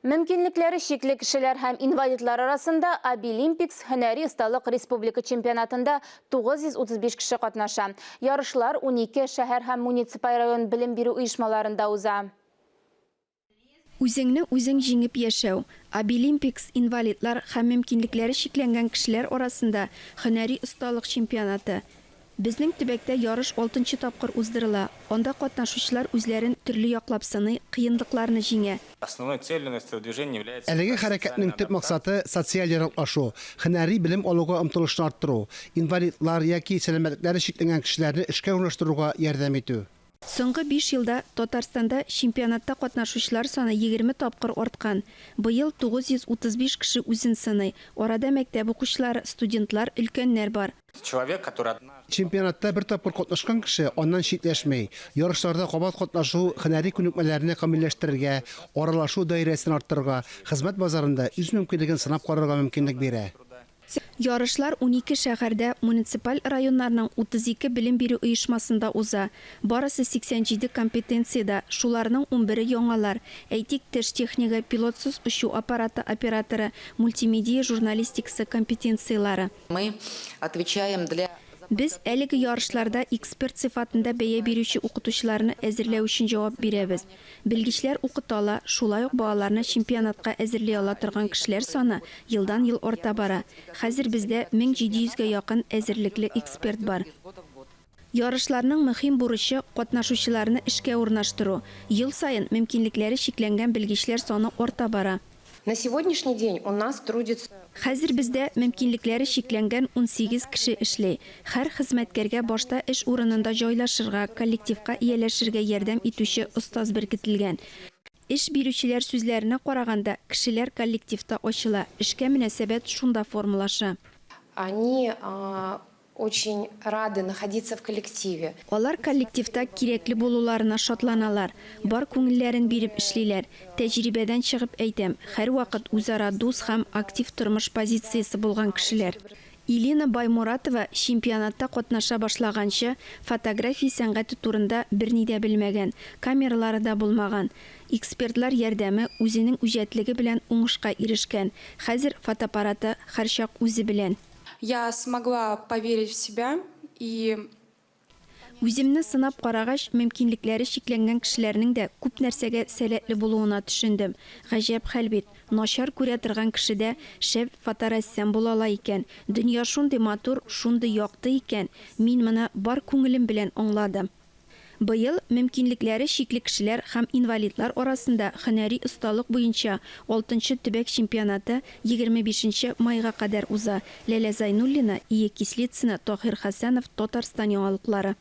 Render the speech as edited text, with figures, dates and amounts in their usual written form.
Мөмкинлекләре чикле кешеләр һәм инвалидлар арасында Абилимпикс һөнәри осталык республика чемпионатында 935 кеше катнаша. Ярышлар 12 шәһәр һәм муниципаль район белем бирү оешмаларында уза. Үзеңне үзең җиңеп яшәү, Абилимпикс инвалидлар һәм мөмкинлекләре чикләнгән кешеләр арасында һөнәри осталык чемпионаты. Безнең төбәктә ярыш алтынчы тапкыр уздырыла. Анда катнашучылар үзләрен төрле яклап сыный, кыенлыкларны җиңә. Основной целью этого движения является Әлеге хәрәкәтнең төп максаты, социаль яраклашу, һөнәри белем алуга омтылышны арттыру, инвалидлар яки сәламәтлекләре чикләнгән кешеләрне эшкә урнаштыруга ярдәм итү. Соңгы биш елда Татарстанда чемпионатта катнашучылар саны 20 тапкыр арткан. Быел 935 кеше үзен сыный. Арада мәктәп укучылары, студентлар, өлкәннәр бар. Человек, который однажды. Чемпионатта бер тапкыр катнашкан кеше аннан читләшми. Ярышларда кабат катнашу һөнәри күнекмәләрне камилләштерергә, аралашу даирәсен арттырырга, хезмәт базарында үз мөмкинлеген сынап карарга мөмкинлек бирә. Ярышлар 12 шәһәрдә, муниципаль районнарның 32 белем бирү оешмасында уза. Барысы 87 компетенциядә, шуларның унбере яңалар. Әйтик, теш технигы, пилотсыз очу аппараты операторы, мультимедия журналистикасы компетенцияләре. Мы отвечаем для. Без әлеге ярышларда эксперт сыйфатында бәя бирүче укытучыларны әзерләү өчен җавап бирәбез. Белгечләр укыта ала, шулай ук балаларны чемпионатка әзерли ала торган кешеләр саны елдан-ел арта бара. Хәзер бездә 1700 гә якын әзерлекле эксперт бар. Ярышларның мөһим бурычы, катнашучыларны эшкә урнаштыру. Ел саен мөмкинлекләре чикләнгән белгечләр саны арта бара. На сегодняшний день у нас трудится. Хәзер бездә мөмкинлекләре чикләнгән 18 кеше эшли. Һәр хезмәткәргә башта эш урынында җайлашырга, коллективка ияләшергә ярдәм итүче остаз беркетелгән. Эш бирүчеләр сүзләренә караганда, кешеләр коллективта ачыла, эшкә мөнәсәбәт шунда формалаша. Они очень рады находиться в коллективе. Алар коллективта кирәкле булуларына шатланалар, бар күңелләрен биреп эшлиләр. Тәҗрибәдән чыгып әйтәм, һәрвакыт үзара дус һәм актив тормыш позициясе булган кешеләр. Илина Баймуратова чемпионатта катнаша башлаганчы, фотография сәнгате турында берни дә белмәгән, камералары да булмаган. Экспертлар ярдәме, үзенең үҗәтлеге белән уңышка ирешкән. Хәзер фотоаппараты һәрчак үзе белән. Я смогла поверить в себя и. Үземне сынап карагач, мөмкинлекләре чикләнгән кешеләрнең дә күп нәрсәгә сәләтле булуына төшендем. Гаҗәп хәл бит, начар күрә торган кеше дә шәп фоторәссам була ала икән. Дөнья шундый матур, шундый якты икән, мин моны бар күңелем белән аңладым. Быел мөмкинлекләре чикле кешеләр һәм инвалидлар арасында һөнәри осталык буенча алтынчы төбәк чемпионаты 25 нче майга кадәр уза. Ләлә Зайнуллина, Ия Кислицына, Таһир Хәсәнов, Татарстан яңалыклары.